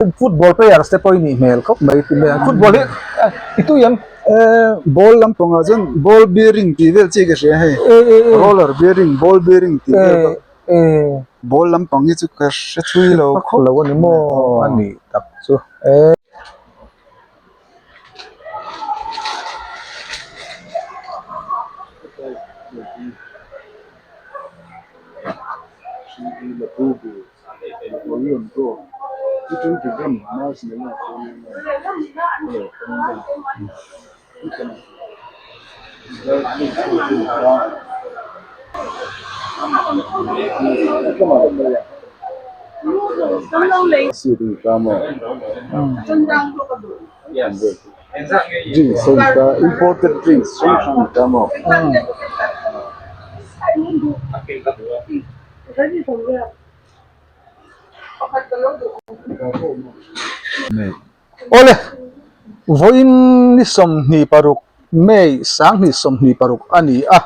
Football players te pawh i nih hmel khawp mai ti mai ang. Football hi i tui em? Ball lampangah chuan ball bearing tih vel chi ka hria hei. Roller bearing, ball bearing tih vel kha. Ball lampang hi chu ka hre thui lo khawp lo a ni maw? A nih tak chu. Imported drinks hrang hrang ta maw. Awle, vawiin ni 26 May 2026 a ni a,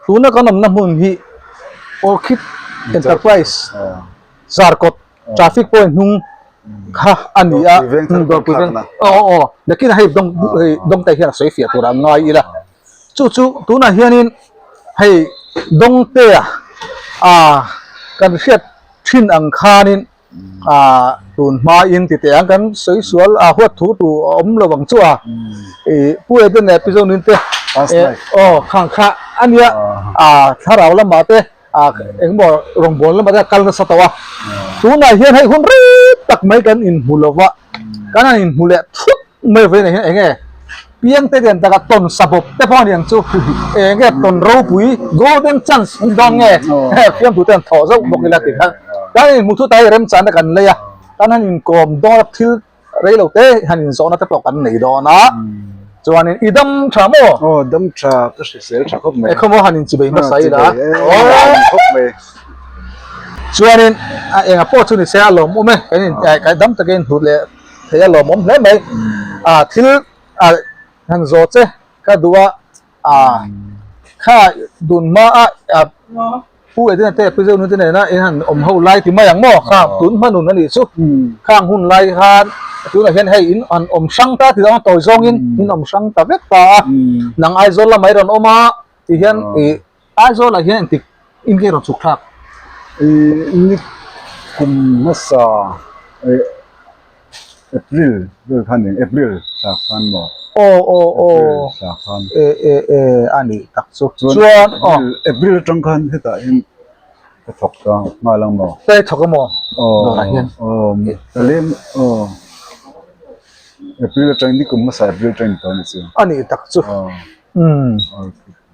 tuna kan awmna hmun hi Orchid Enterprise Zarkawt traffic point hnung kha a ni a, Dawrpui veng aw aw aw nakinah hei Dawngte hian a sawi fiah tur ang ngai ila. Chu chu tunah hianin hei Dawngtea ah kan hriat thin ang khanin ah tun hmain ti teh ang kan sawi sual a huat thu tur a awm lo ang chu a ih Pu Eden leh Pi Zonin te aw khang kha a nia ah thlarau lamah te ah engemaw rawngbâwl lamah te a kal nasa tawh a tunah hian hei hun rei tak mai kan inhmu lo va kan han inhmu leh thut mai vawiinah hian eng nge piang te lian taka tawn sa bawp te pawh a ni ang chu eng nge tawn ropui golden chance an dawn nge fiamthu te an thawh zauh bawk ila tih khan kan inhmu thut a hei remchana kan lei a kan han inkawm dawn a thil rei lo te han inzawhna te pawh kan nei dawn a chuanin i dam tha maw? Aw dam tha ka hrisel tha khawp mai. E khawmaw han inchibei hmasa ila. Khawp mai. Chuanin a enga pawh chu ni se a lawmawm e kan in kan dam takin inhlut leh thei a lawmawm hle mai. Ah thil ah han zawh che ka duh a ah kha dun hma a ah Pu Edena te Pi Zonu te nena in han awm ho lai ti mai ang maw kha tun hma nun a nih chu khang hun lai khan tunah hian hei in han awm hrang ta ti dang tawi zawngin in awm hrang ta vek ta a nang Aizawl lamah i rawn awm a ti hian ih Aizawlah hian engtik in nge rawn chhuk thlak? Ih ni kum hmasa eh April vel khan eng April thla khan maw? Aw aw aw April thla khan. E e e a nih tak chu. Chuan aw. April atang khan hetah hian ka thawk ta nghal ang maw? Ka thawk a maw? Aw Dawrah hian. Aw ka lem aw April atang ni kum hmasa April atang ni tawh a ni chu. A nih tak chu. Aw. Umm.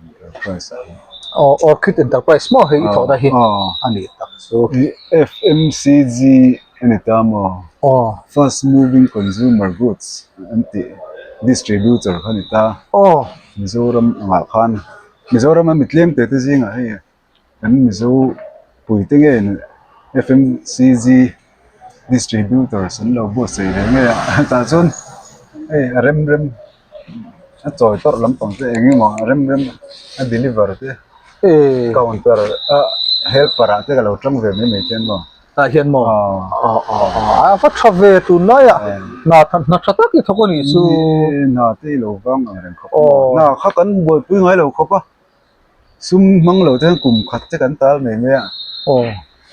Enterprise ah hian. Aw Orchid Enterprise maw hei i thawh na hi a nih tak chu. FMCG a ni ta maw? Aw. Fast Moving Consumer Goods an tih distributor kha a ni ta. Aw. Mizoram angah khan Mizoram a mi tlem te te zingah hei kan Mizo puite nge FMCG distributors an lo buatsaih ve ngei a tah chuan hei a rem rem a chawi tawrh lampang te eng emaw a rem rem a deliver te counter a helper ah te ka lo tang ve mai mai te an maw tah hian maw aw aw aw a va tha ve tunlaiah hna hna tha tak i thawk a nih chu hna te i lo vang ang reng khawp hna kha kan buaipui ngai lo khawp a. Sum hmang lo te hian kum khat te kan tal mai mai a. Aw.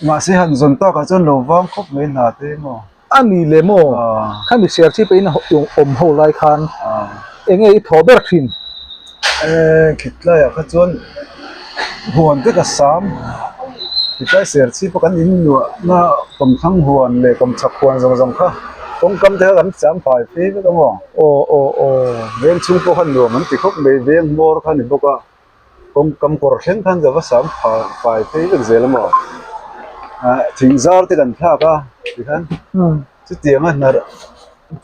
Mahse han zawn tak ah chuan lo vang khawp mai hna te maw. A ni le maw? Khami siar chi peiin awm ho lai khan eng nge i thaw ber thin? Khitlai ah kha chuan huan te ka sam. Khitlai siar chi pawh kan in nuah na kawmthlang huan leh kawmchhak huan zawng zawng kha kawngkam te kha kan sam fai phei vek a maw? Aw aw aw. Veng chhung pawh khan nuam an ti khawp mai, veng hmawr kha a ni bawk a, kawngkam kawr thleng khan ka va sam fai phei vek zel a maw? Ah thing zar te kan thlak a tikhan chutiang a hna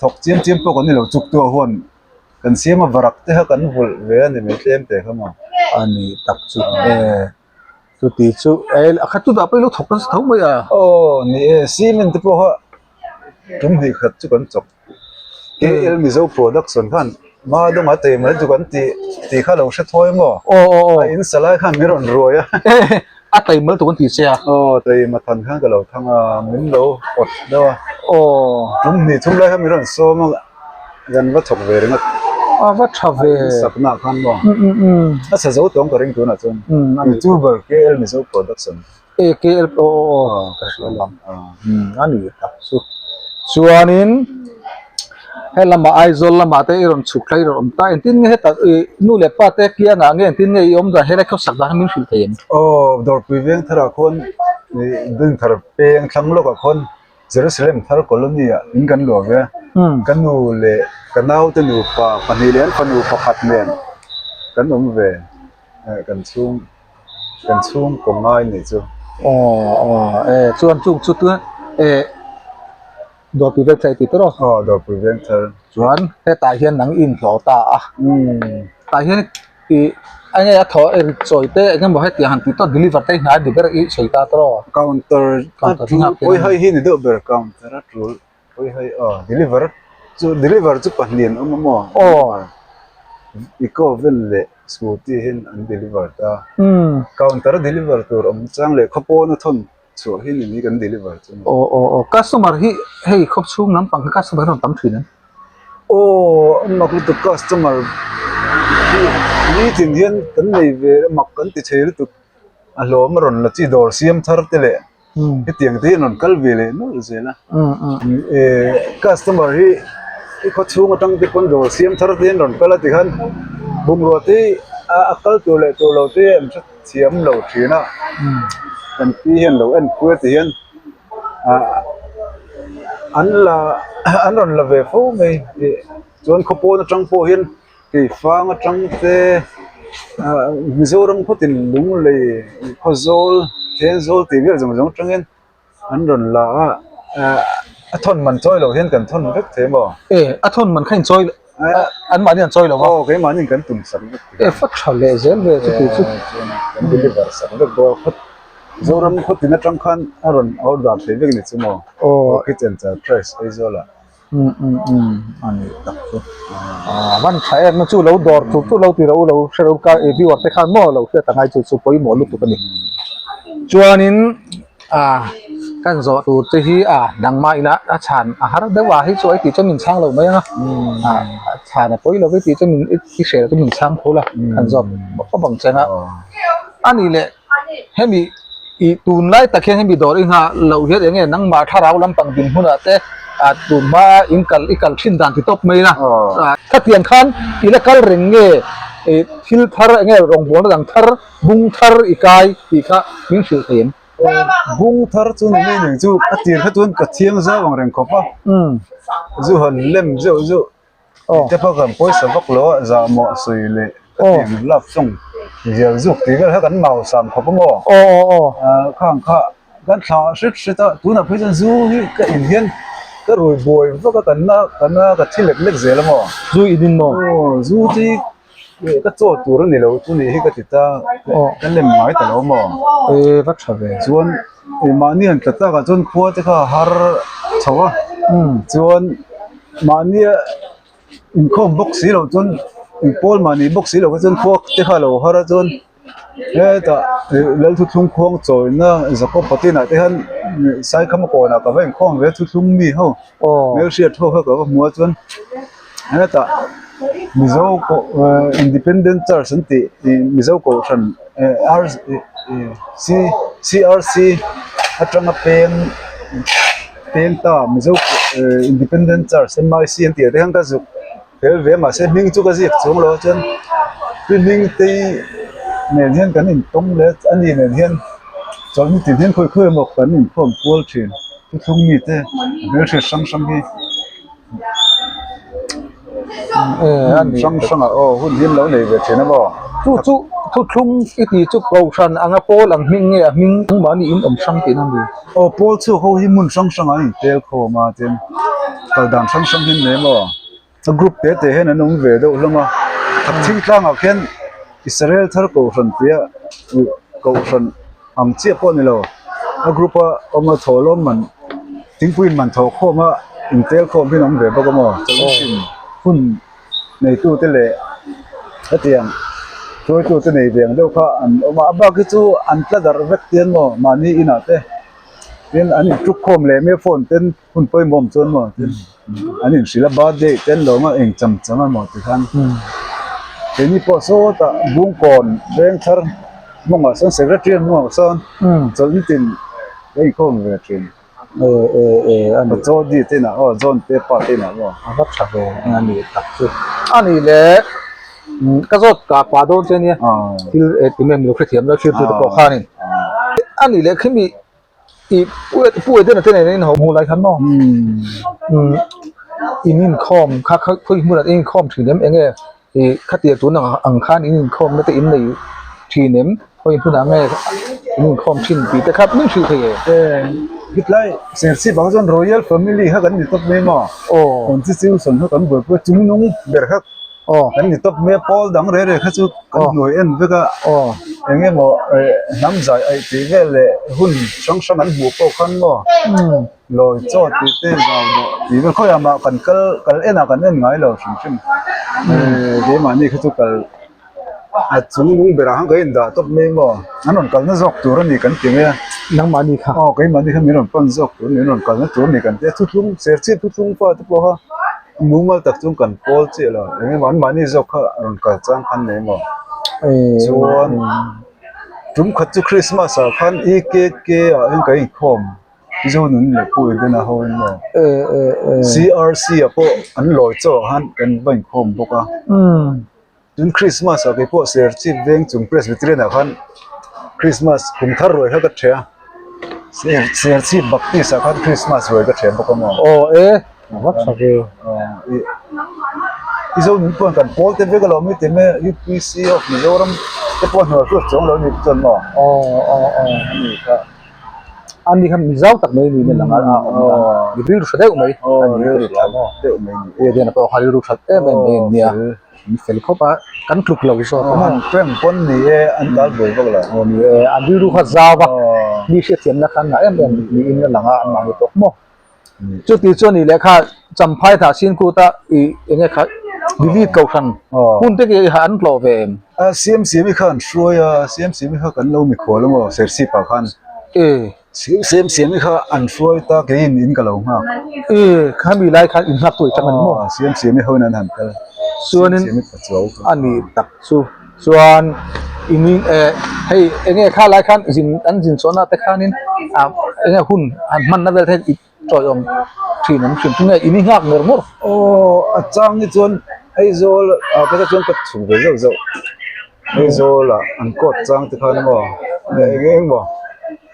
thawk chiam chiam pawh kan ni lo, chuk tuah huan kan siam a varak te kha kan vulh ve a ni mai tlem teh kha maw? A ni tak chu e. Chuti chu e a khat chutah pawh i lo thawk nasa tho mai a. Aw ni e, cement te pawh kha tum hnih khat chu kan chawk. KL Mizo Production khan hma dawngah tei mai chu kan tih tih kha lo hre thawi maw? Aw aw aw. A in sa lai khan min rawn ruai a. A tei mal tu kan ti che a. Aw tei mathan khan ka lo thang a, min lo awt deuh a. Aw. Tum hnih thum lai kha min rawn sawm a, kan va thawk ve ringawt. A va tha ve. A insakna ah khan maw. A sa zo tawng ka ring tunah chuan. Youtuber KL Mizo Production. E KL aw aw aw ka hria lam. A ni tak chu. Chuanin he lamah Aizawl lamah te i rawn chhuk thla i rawn awm ta engtin nge heta i nu leh pa te kiangah nge engtin nge i awm dan helai khawsak dan kha min hrilh thei em? Aw Dawrpui Vengthar ah khawn Dinthar peng thlang lawkah khawn Jerusalem thar colony ah in kan luah ve a, ka nu leh ka naute nupa pahnih leh an fanu pakhat nen kan awm ve kan chhung kan chhungkaw ngai nih chu. Aw aw e chuan chung chu tuna e Dawrpui veng thar i ti tawh rawh. Aw Dawrpui veng thar. Chuan hetah hian nang i inhlawh ta a. Tah hian Ih a nge a thaw e rit chawi te eng emaw hetiang han tih tawh deliver te hi hnai ni ber i sawi ta tawh aw. Counter a tul pawi hai hi ni deuh ber counter a tul pawi hai aw deliver chu deliver chu pahnih an awm a maw aw eco van leh scooty hian an deliver ta counter a deliver tur awm chang leh khawpawn a thawn chhuah hi ni mai kan deliver chu. Aw aw aw customer hi hei khawp chhung lampang hi customer hi rawn tam thin em? Aw a mak lutuk customer hi nitin hian kan nei ve a mak kan ti thei lutuk a hlawm a rawn la chi dawr siam thar te leh hetiang te hi an rawn kal ve leh nawlh zel a eh customer hi i khaw chhung atang te pawn dawr siam thar te hian rawn kal a tikhan bungrua te hi a kal tur leh tur lo te an hre thiam lo thin a kan pi hian lo en pui a ti hian ah an la an rawn la ve fo mai ih chuan khawpawn atang pawh hian keifang atang te ah Mizoram khawtin Lunglei Khawzawl Thenzawl tih vel zawng zawng atangin an rawn la a ah a thawn man chawi loh hian kan thawn vek thei maw? E a thawn man kha in chawi an mahni an chawi lo va. Aw keimahni in kan tum sak vek thei. E fa tha leh zel ve chu tih chu. Kan deliver sak vek bawk a phawt Zoram khawtin atang khan a rawn order thei vek ni chu maw? Aw. Orchid Enterprise Aizawl ah. Um um um a ni tak chu. Ah van tha em na chu lo dawr tur chu lo ti ro lo hre ro ka e viewer te khan maw lo hriat angai chu chu pawimawh lutuk a ni. Chuanin ah kan zawh tur te hi ah nangmah ina a chhan a har deuh a hei chu ai tih chuan min chhang lo mai ang a ah a chhan a pawi lo ve tih chuan min i hre lo chu min chhang tho la kan zawk bawk ang che ang a. A nih leh hemi ih tunlai tak hian hemi dawr i nghah loh hian eng nge nangmah thlarau lampang dinhmunah te ah tun hma in kal i kal thin dan ti tawp mai la ah khatiang khan i la kal reng nge ih thil thar eng nge rawngbawlna dang thar bung thar i kai tih kha min hrilh thei em? Bung thar chu ni mai ning chu a tir kha chuan ka thiang zau ang reng khawp a zu han lem zeuh zeuh Tih te pawh kan pawisa vak lo a zahmawh sawi leh ka tih ang love song zial zuk tih vel kha kan mau sam khawp a maw khang kha kan thla hret hret a tunah phei chuan zu hi ka in hian ka rui buai vak a kan na ka na ka thi lek lek zel a maw zu in in maw zu chu ka chaw tur a ni lo chu nih hi ka ti ta ka lem ngai ta lo maw e va tha ve chuan mahni han tla takah chuan khua te kha a har chho a chuan. Mahnia inkhawm bawk si loh chuan inpawl mahni bawk si loh kha chuan khua te kha a lo har a chuan hetah Lalthuthlung khuang chawina Jacob Patinah te hian Saikhama kawnah ka va inkhawm ve a thuthlung mi ho hmelhriat ho kha ka va hmu a chuan hetah Mizo Independent Church an tih Mizo Kohhran C_R_C atanga peng. Peng ta Mizo Independent Church M_I_C an tih ah te hian ka zuk fel ve mahse hming chu ka ziak chuang lo a chuan pi hming te nen hian kan intawng leh a ni nen hian chawlhni tin hian khawi khawi emaw kan inkhawm kual thin thuthlung mite hmelhriat hrang hrang hi. Hrang hrang ah aw hun hi an lo nei ve thin a maw? Chu chu thuthlung i tih chu kohhran anga pawl ang hming nge a hming mahni in awm hrang tihna a ni? Aw pawl chhuak ho hi hmun hrang hrang ah an intel khawm a tin kal dan hrang hrang hi an nei maw? A group te te hian an awm ve deuh hlawm a thing tlangah khian Israel thar kohhran tia kohhran ang chiah pawh a ni lo a group a awm a thawhlawm man thingpui in man thawh khawm a intel khawm hi an awm ve bawk a maw chawlhni hun neitu te leh hetiang hruaitu te nei ve ang deuh kha an awm a a bak hi chu an tla darh vek te an maw mahni inah te. Tin an intuk khawm leh mai a phone ten hun pawimawh awm chuan maw tin an inhrilh a birthday ten lo anga eng cham cham a maw tikhan keini pawh sawtah Bungkawn Vengthar hmawngah sawn secretary hmawngah sawn chawlhni tin ka inkhawm ve thin. Pachaw di te inah aw John te pa te inah maw. A va tha ve a ni tak chu. A nih leh ka zawt ka pah dawn che nia thil eng emaw hrethiam lo thil tute pawh khanin a nih leh khimi I pu Edena te nen in ho hmuh lai khan maw in inkhawm kha khawi hmunah in inkhawm thin em enge ih khatiang tun ang ang khan in inkhawm na te in nei thin em khawi hmunah nge in inkhawm thin tih te kha min hrilh thei e. Hetlai Serchhip ah chuan Royal Family kha kan ni tawp mai maw Constitution kha kan buaipui a chungnung ber kha Aw. Kan ni tawp mai a, pawl dang reh reh kha chu kan hnuai en vek a, eng emaw hnam zai aih tih vel leh hun hrang hrang an hmuh pawh khan maw lawi chaw tih te zau dawh tih vel khawiah mah kan kal kal en ah kan en ngai lo hrim hrim keimahni kha chu kal a chung lung berah khan kan indah tawp mai maw an rawn kalna zawk tur a ni kan ti mai a. Nangmahni kha. Aw keimahni kha min rawn pan zawk tur a ni an rawn kalna tur a ni kan ti a, thuthlung serchhip thuthlung pa te pawh kha. Mumal tak chuan kan pawl chiah lo eng emaw anmahni zawk kha rawn kal chang khan nei maw chuan tum khat chu Christmas ah khan EKK ah hian kan inkhawm Zonun leh Pu Edena ho in maw CRC ah pawh an lawi chaw ah khan kan va inkhawm bawk a. Tun Christmas ah keipawh Serchhip veng chung Presbyterian ah khan Christmas kum thar ruai kha ka ṭheh a, Serchhip Baptist ah khan Christmas ruai ka ṭheh bawk a maw? Aw e, a va ṭha ve. I zo nun pawh kan pawl te vek alawm i ti mai a, UPC of Mizoram te pawh hnuai hruat chuang lo a ni chuan maw? Aw aw aw. A ni kha. A ni kha mizo tak mai niin a lang a, a awm dan mi rilru ṭha deuh mai a ni rilru ṭha deuh mai a ni. Pu Edena pawh kha rilru ṭha em em mai a nia. An fel khawp a, kan tluk lo zawk a maw? Prank pawn ni e, an tal buai vak lo. Aw ni e, an rilru kha zau a, mi hriatthiamna kha an ngah em em niin a lang a, an mahni tawk maw? Chuti chuan nih leh kha Champhai thah sin kut a i eng nge kha Delete kohhran hmun te khi an tlawh ve em? Siamsiami kha an hruai a, Siamsiami kha kan lo mikhual a maw Serchhip ah khan. E. Siam siam hi kha an hruai ta keiin in ka lo nghak. E khami lai khan in nghak tu i chang a ni maw? Siam siam hi hoin an han kal. Chuanin a ni tak chu chuan in in e hei enge kha lai khan zin an zin chhuahna te khanin a enge hun han hmanna vel te i tawiawm thin an hrim tunge in i nghak ngawr ngawr. Aw a chang hi chuan Aizawl ah te kha chuan ka chhuk ve zauh zauh. Aizawl ah an court chang te khan maw eng eng maw.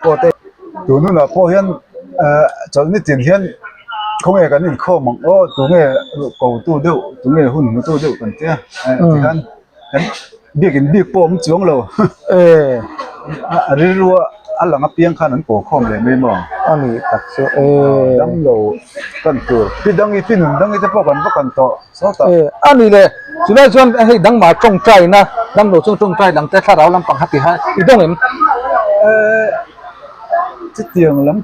Pawh te tun hunah pawh hian eh chawlhni tin hian khawnge kan inkhawm ang aw tunge kotu deuh tunge hun hmutu deuh kan tia eh tikhan kan biakin bik pawh a awm chuang lo eh a rilru a a lang apiang khan an ko khawm leh mai maw a nih tak chu eh damlo kan tur pi dangi pi nun dangi te pawh kan va kan tawh. Sawtah. E, a ni le, chulai chuan hei dangmah tawngtaina, damlo chung tawngtai dangte thlarau lampang kha tiha i dawng em? E, chutiang lam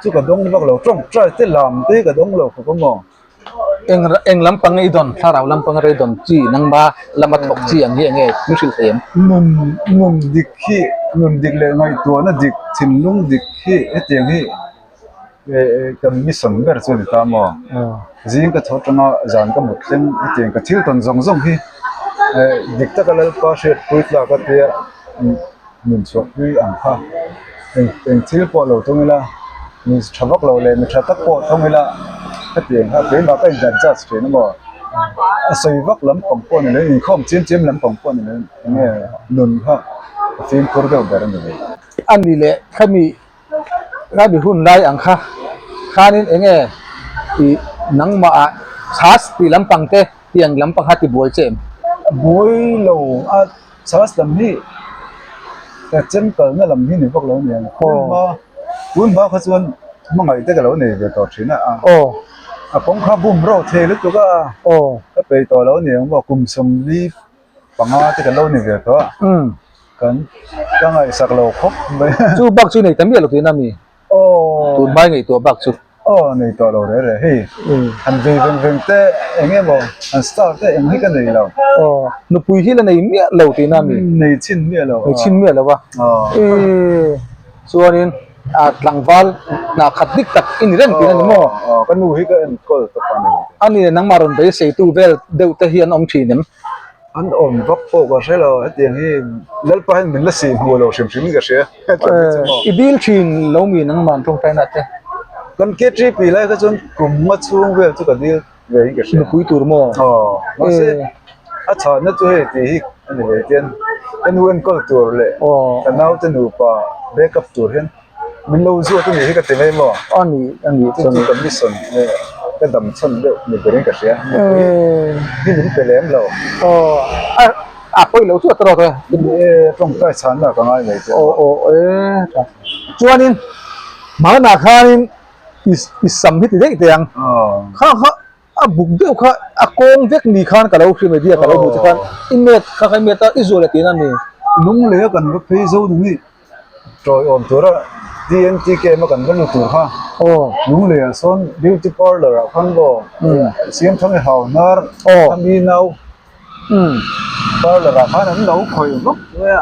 chu ka dawng vak lo, tawngtai te lam te ka dawng lo khawp a maw? Eng eng lampang nge i dawn, thlarau lampang rei dawn chi, nangma lama thawk chi ang hi eng nge min hrilh thei em? Nun, nun dik hi, nun dik leh ngaihtuahna dik, thinlung dik hi hetiang hi. Kan mission ber chu a ni ta maw? Zing ka chho atanga zan ka mut thleng hetiang ka thil tawn zawng zawng hi dik taka Lalpa hriatpui tlak a tia min chhuahpui ang kha eng thil pawh lo thawng ila mi tha vak lo leh mi tha tak pawh thawng ila hetiang kha keimah ka in adjust thin a maw? A sawi vak lampang pawh ni lo in inkhawm chiam chiam lampang pawh ni lo eng nge nun kha a fimkhur deuh ber a ni ve. A ni leh khami Khami hun lai ang kha khanin eng nge tih nangmah ah chhas tih lampang te tiang lampang kha ti buai che em? Buai lo a chhas lam hi ka chem kalna lam hi ni vak lo aniang. Tunhma tunhma kha chuan hmangaih te ka lo nei ve tawh thin a. A kawng kha bum ro thei lutuk a. Ka peih tawh lo aniang maw kum 40 panga te ka lo ni ve tawh a. Kan ka ngaihsak lo khawp mai. Chu bak chu nei ta miah lo tihna mi? Aw. Tun hmai ngaihtuah bak chu. Aw nei tawh lo reh reh hei. Han vei veng veng te eng emaw han star te eng hi ka nei lo. Aw nupui hi la nei miah lo tihna mi? Nei chhin miah lo. Nei chhin miah lo a. Aw. Ee chuanin. A tlangval hna khat dik tak i ni reng tih a ni maw? Aw, ka nu hi ka enkawl tawp a ni. A ni, nangmah rawn beiseitu vel deuh te hi an awm thin em? An awm vak pawh ka hre lo, hetiang hi Lalpa hian min la sih hmuh lo hrim hrim in ka hria. I dil thin lo mi nangmah an tawngtaina te? Kan KTP lai kha chuan kum nga chhung vel chu ka dil. ve in ka hria. Nupui tur maw? Aw, mahse a chhahna chu hei tih hi a ni ve tian ka nu enkawl tur leh ka naute nupa backup tur hian min lo zuat a nih hi ka ti mai maw? A ni, a ni chu chu ka mission nge ka dam chhawn deuh ni berin ka hria. Nupui hi min pe lem lo. Aw, a pawi lo chu a tawk e. Ni e, tawngtai chhanna ka ngai mai che. Aw, aw, e. Chuanin hmanah khanin I sam hi ti daih teh ang. Kha kha a buk deuh kha a kawng vek ni khan ka lo hria mai bia ka lo hmuh che khan i met kha kha i met a i zual a tih na ni. Lunglei a kan va phei zo ni ni tawiawm tura TNT camp a kan va lut tur kha Lunglei ah sawn beauty parlour ah khan aw Siamthang i hau hnar a mi nau parlour ah khan an lo khawih vak mai a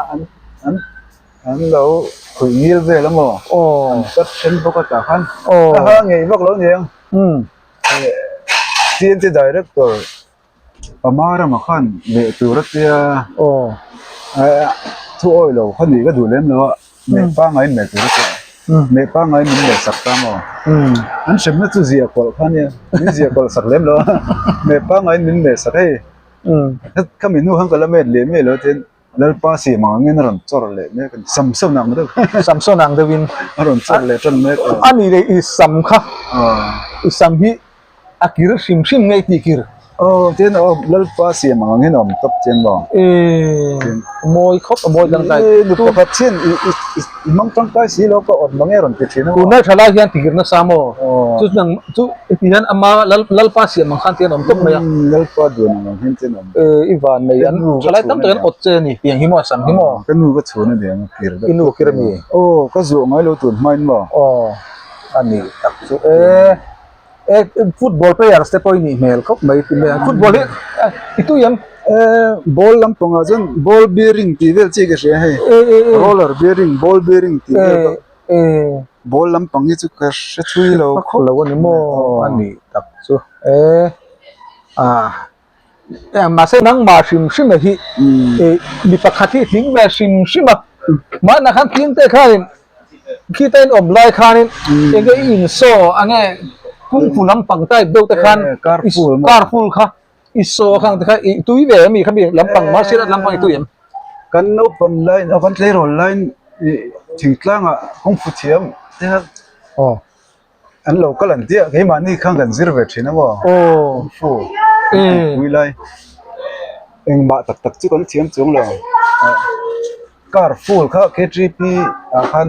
an An lo khuih ngil vel a maw? An cut then bawk a tah khan a ha ngei vak lo aniang. TNT director Pama rama khan leh tur a tia thu awi lo kha nih ka duh lem lo a, meh pangngai in meh tur a tia, meh pangngai in min meh sak ta maw? An hremna chu ziah kawlh kha ania, min ziah kawlh sak lem lo a, meh pangngai in min meh sak hei khami hnu khan ka la met leh miah lo a tian. Lalpa siam ang angin a rawn chawr leh mek a ni. Samson ang deuh. Samson ang deuhin. A rawn chawr leh tan mek a. A ni leh i sam kha. I sam hi a kir hrim hrim nge i tih kir? Aw tin aw Lalpa siam ang angin a awm tawp chian maw? Ee mawi khawp a mawi dangdai. Ee nu pakhat chian i i i hmang tangkai si lo ka awt mange rawn ti thin a maw? Tunlai tha lai hian ti kir nasa maw? Chu nang chu i ti hian ama Lalpa siam ang khan tian a awm tawp mai a. Lalpa duan ang ang hian tian a awm. I van nei an thalai tam takin awt che a ni tiang hi maw sam hi maw? Ka nu ka chhun a niang a kir deuh. I nu kir a mi? Aw ka zuah ngai lo tun hmain maw? Aw a ni tak chu e e football players te pawh i nih hmel khawp mai ti mai ang football hi i tui em? E ball lampangah chuan ball bearing tih vel chi ka hria hei roller bearing ball bearing tih vel ka ball lampang hi chu ka hre thui lo khawp lo a ni maw? A ni tak chu e ah. Mahse nangmah hrim hrim a hi mi pakhat hi hling ve hrim hrim a, mahna khan tling te khanin khita in awm lai khanin enge i insaw ange kungfu lampang type deuh te khan car full kha i saw khang te kha i tui ve ami khami lampang martial art lampang i tui em? Kan naupang laiin kan tleirawl laiin thingtlangah kungfu thiam te kha An lo kal an tia keimahni khan kan zir ve thin a maw? Aw. Fu. Pui lai. Engmah tak tak chu kan thiam chuang lo. Car full kha KTP ah khan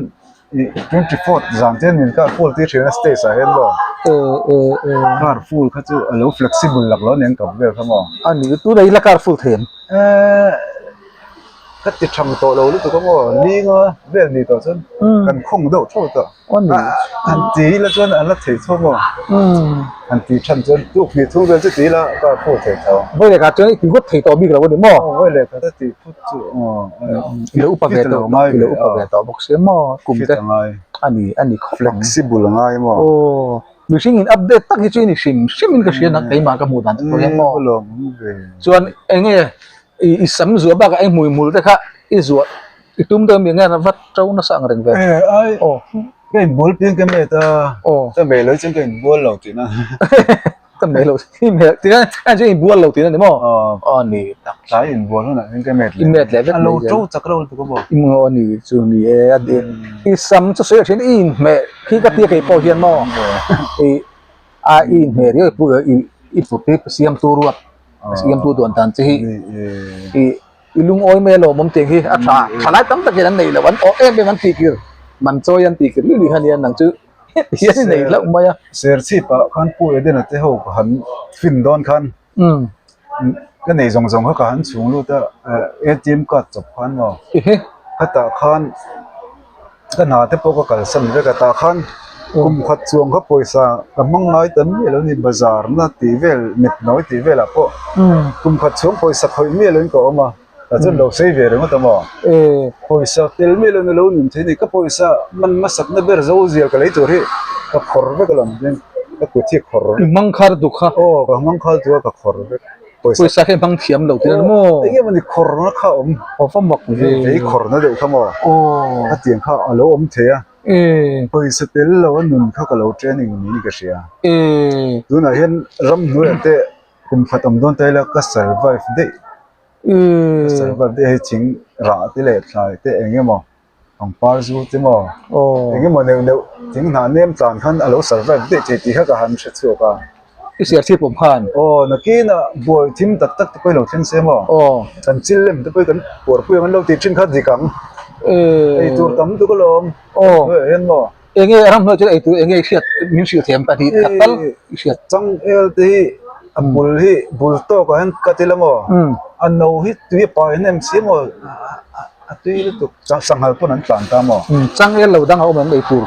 24th zan te min car full tir thin a stage ah hian maw? Car full kha chu a lo flexible lak lo aniang kap vel kha maw? A ni, tunah i la car full thei em? Ka ti thang tawh lo lutuk a maw? Linga vel ni tawh chuan kan khawng deuh theuh tawh. Han ti ila chuan an la thei tho maw? Han ti than chuan tuk hnih thung vel chu ti ila ka phu thei tho. Vawi lehkha chuan i ti ngawt thei tawh bik lo a ni maw? Vawi lehkha te ti phut chu i lo upa ve tawh i lo upa ve tawh bawk sia maw kum te a ni a ni khawp ang. Flexible a ngai maw? Aw mihring in update tak hi chu i ni hrim hrim in ka hria na keimah ka hmuh dan chu hian maw? Chuan eng nge i sam zuah bakah i hmuihmul te kha i zuah I tum deuh mi nge a vat to nasa ang reng ve. Eh ai aw ka inbual piang ka met a aw ka meh lo chuan ka inbual lo tihna ka meh lo i meh tihna a chuan inbual lo tihna ni maw aw aw ni tak tlai inbual hunah hian ka met leh i met leh vek a lo to chak lo lutuk a maw i maw ni chu ni e a i sam chu sawi a thin i inhmeh khi ka tia kei pawh hian maw i a i inhmeh riau i pu i i put hi siamtu ruat siamtu duan dan che hi i I lungawi mai alawm awm tiang hi a tha thalai tam takin an nei lo an awh em em an tih kir man chawi an tih kir luih luih ania nang chu hian i nei hlauh mai a. Serchhip ah khan Pu Edena te ho ka han fin dawn khan ka nei zawng zawng kha ka han chhung lut a ATM card chawp khan maw khatah khan Ka hna te pawh ka kalsan vek a tah khan kum khat chuang kha pawisa ka hmang ngai ta miah lo a ni bazar na tih vel mit nawi tih velah pawh kum khat chhung pawisa khawih miah loin ka awm a. Tah chuan lo sei ve ringawt a maw? Pawisa tel miah lo na lo nun thei a ni. Ka pawisa man hmasakna ber zo zial ka lei tur hi ka khawr vek alawm chuan ka kut hi a khawr vek. I hmang khar duk kha. Aw ka hmang khar duk a ka khawr vek. Pawisa kha i hmang thiam lo tih a ni maw? Eng emaw ni khawrna kha a awm. Aw va mak ve. Vei khawrna deuh kha maw? Aw. Khatiang kha a lo awm thei a. Pawisa tel lo a nun kha ka lo training niin ka hria. Tunah hian ramhnuaiah te kum khat awm dawn ta ila ka survive daih. Ka survive daih hei thing rah te leh thlai te eng emaw pangpar zu te maw eng emaw neuh neuh thing hnah nem tlan khan a lo survive daih thei tih kha ka han hre chhuak a. I siar chhip awm khan. Aw nakinah buai thim tak tak te pawh i lo thleng se maw kan chil lem te pawh hi kan puarpui ang an lo tih thin kha dik ang. Eitur tam tuk alawm. Aw. Hian maw. Enge ram hnuai chuan eitur enge i hriat min hrilh thiam ka tih khat tal i hriat. Changel te hi a bul hi bul tawk ah hian cut ila maw a no hi tui a pai hnem si maw a tui lutuk sanghal pawn an tlan ta maw. Changel lo dang a awm em eitur.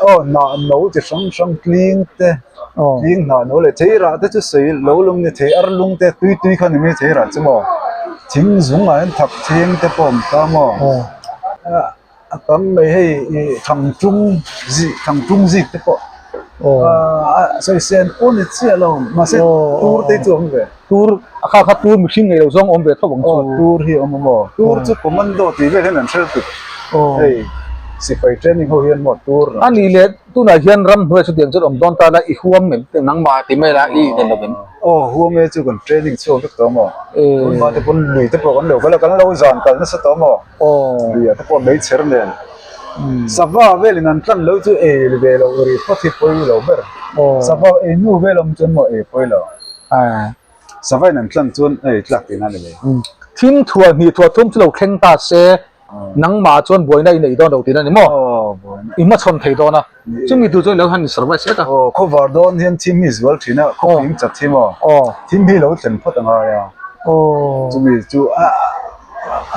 Aw hnah no chi hrang hrang tling te tling hnah no leh thei rah te chu sawi lo lawm ni thei ar lung te tui tui kha ni mai thei rah chu maw thing zung ah hian thak theng te pawh a awm ta maw. A tam mai hei ih thangtung zik thangtung zik te pawh aaa sawisel pawh ni chiah lo mahse tur te hi chu a awm ve. Tur a kha kha tur mihring ngei lo zawng a awm ve tho ang chu. Aw tur hi a awm a maw tur chu commando tih vel hian an hre lutuk hei sipai training ho hian maw tur. A nih leh tunah hian ramhnuai chutiang chuan awm dawn ta la i huam em nangmah ti mai la i inel lo em. Aw huam e chu kan training chhuak vek tawh maw tunhma te pawn lui te pawh kan lo kal a kan lo zan kal nasa tawh maw. Lui ah te pawh mei chher nen sava velin an tlan lo chu ei ve loh ri phawt hi pawi lo ber sava ei hnu vel awm chuan maw ei pawi lo sava in an tlan chuan ei tlak tihna a ni mai. Thim thuah hnih thuah thum chu lo thleng ta se nangmah chuan buaina i nei dawn lo tihna a ni maw? I hmachhawn thei dawn a chumi tur chuan i lo han survive vek a. Aw khawvar dawn hian thim hi zual thin a khawping chat hi maw thim hi lo thlen phawt a ngai a chumi chu a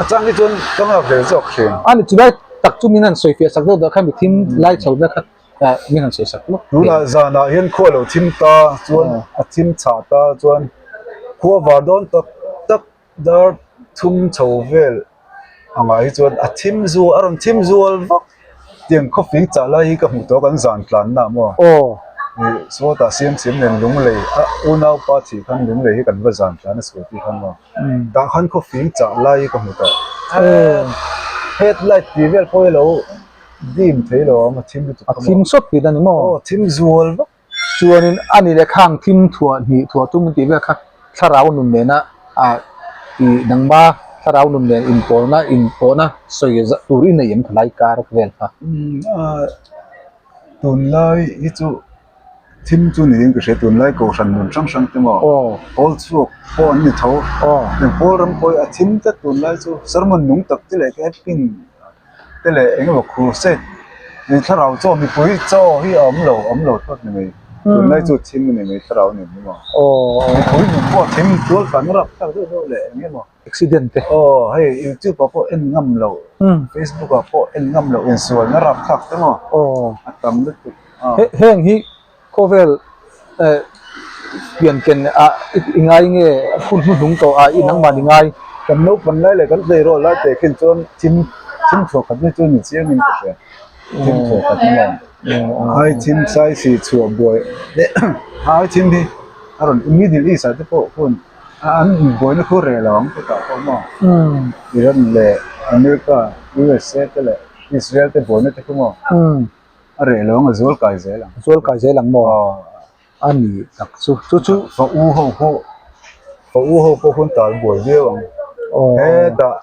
A chang hi chuan ka nghak vel zawk thin. A ni chulai tak chu min han sawi fiah sak deuh dah khan mi thim lai chho vel kha min han sawi sak lawk. Tunah zanah hian khua lo thim ta chuan a thim chhah ta chuan khua var dawn tak tak dar thum chho vel angah hi chuan a thim zual a rawn thim zual vak. Tiang khawpui chah lai hi ka hmuh tawh kan zan tlanna maw? Aw. Ih sawtah siam siam nen lunglei a unaupa thih khan lunglei hi kan va zan tlan a sual tih khan maw? Tah khan khawpui chah lai hi ka hmu tawh. Headlight tih vel pawh hi lo dim thei lo ang a thim lutuk kha maw? A thim sawt tih a ni maw? Aw thim zual vak. Chuanin a ni leh khang thim thuah hnih thuah tum tih vel kha thlarau nun nena ah ih nangma thlarau nun nen inpawlna inpawhna sawi tur i nei em thalai kar vel kha. Umm ah tunlai hi chu thim chu niin ka hria tunlai kohhran nun hrang hrang te maw pawl chhuak pawh an ni tho pawl ram pawh hi a thim tlat tunlai chu sermon nung tak te leh camping te leh eng emaw crusade ih thlarau chaw mipui chaw hi a awm lo awm lo tawt ni mai tunlai chu thim a ni mai thlarau nen hi maw mipui nun pawh thim tual kan rap tak deuh deuh leh eng emaw accident te aw hei youtube ah pawh en ngam loh facebook ah pawh en ngam loh insualna rap thlak te maw a tam lutuk a heng hi Khawvel eh pian ken ah i ngai nge hun hnuhnung tawh ah i nangmah ni ngai. Kan naupang lai leh kan tleirawl lai teh khin chuan thim thim thuah khat ni chu ni chiang in ka hria. Thim thuah khat ni maw? Ai thim sai si chhuah buai leh ai thim hi a rawn Middle East ah te pawh hun an buaina khu reh lo ang chutah pawh maw? Iran leh America USA te leh Israel te buaina te khu maw? A reh lo ang a zual kai zel ang. Zual kai zel ang maw? A ni tak chu. Chu chu. Fa u ho pawh fa u ho pawh hun tal buai viau ang. Hetah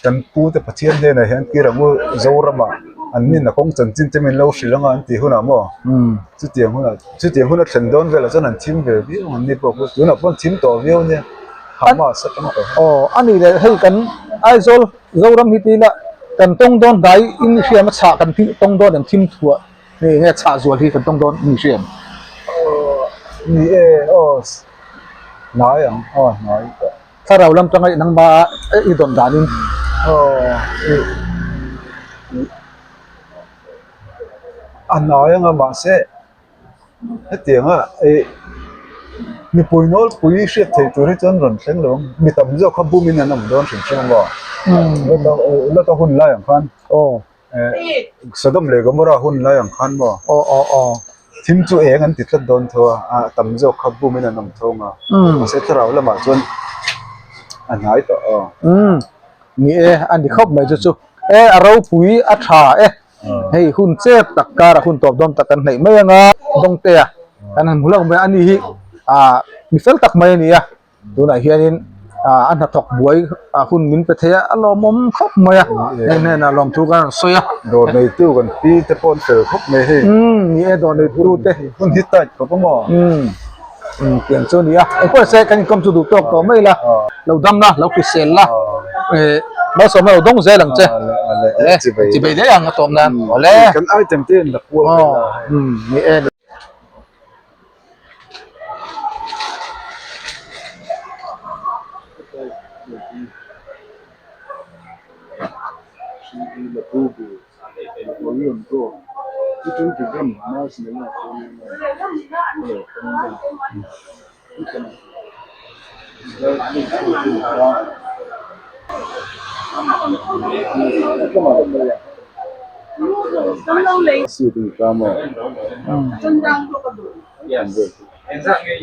kan pu te Pathian hnenah hian kir ang u Zoramah an nin a kawng chanchin te min lo hrilh anga an tih hunah maw? Chutiang hunah chutiang hun a thlen dawn velah chuan an thim ve viau ang an ni pawh khu tunah pawh an thim tawh viau ania Hamas atang tawh. Aw a ni leh hei kan Aizawl Zoram hi tila kan tawng dawn hnai in i hriam a chhah kan tawng dawn em thim thuah nge nge chhah zual hi kan tawng dawn in i hriam. Ni e aw hnai ang aw hnai tawh. Thlarau lam tanga i nangma a i dawn danin. Aw i a hnai anga mahse hetianga i. Mipui nawlpui hriat theih tur hi chuan rawn thleng lo ang. Mi tam zawk kha bumin an awm dawn hrim hrim ang aw. Lota hun lai ang khan Sodom leh Gomorrah hun lai ang khan maw thim chu eng an ti tlat dawn tho a, a tam zawk kha bumin an awm tho ang a. Mahse thlarau lamah chuan a hnai tawh aw. Ni e, a ni khawp mai chu chu. E a ropui a tha e. Hei hun chep tak karah hun tawp dawn tak kan hnaih mai anga Dawngtea kan han hmu hlauh mai a ni hi ah mi fel tak mai a ni a tunah hianin ah a hnathawk buai ah hun min pe thei a a lawmawm khawp mai a hei hnenah lawmthu kan rawn sawi a. Dawr neitu kan pi te pawh an fel khawp mai hei. Umm ni e dawr neitu te. Hun hi tight khawp a maw? Umm umm tiang chu a ni a engpawh se kan inkawm chu duh tawk tawh mai la lo dam la lo hrisel la eh malsawmna lo dawng zel ang che le chibei daih ang a tawm nan awle kan item te in la kual vel a hei umm ni e.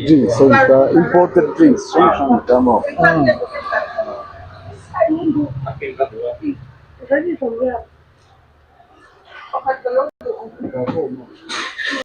Drinks a ni ta imported drinks hrang hrang a ni ta maw.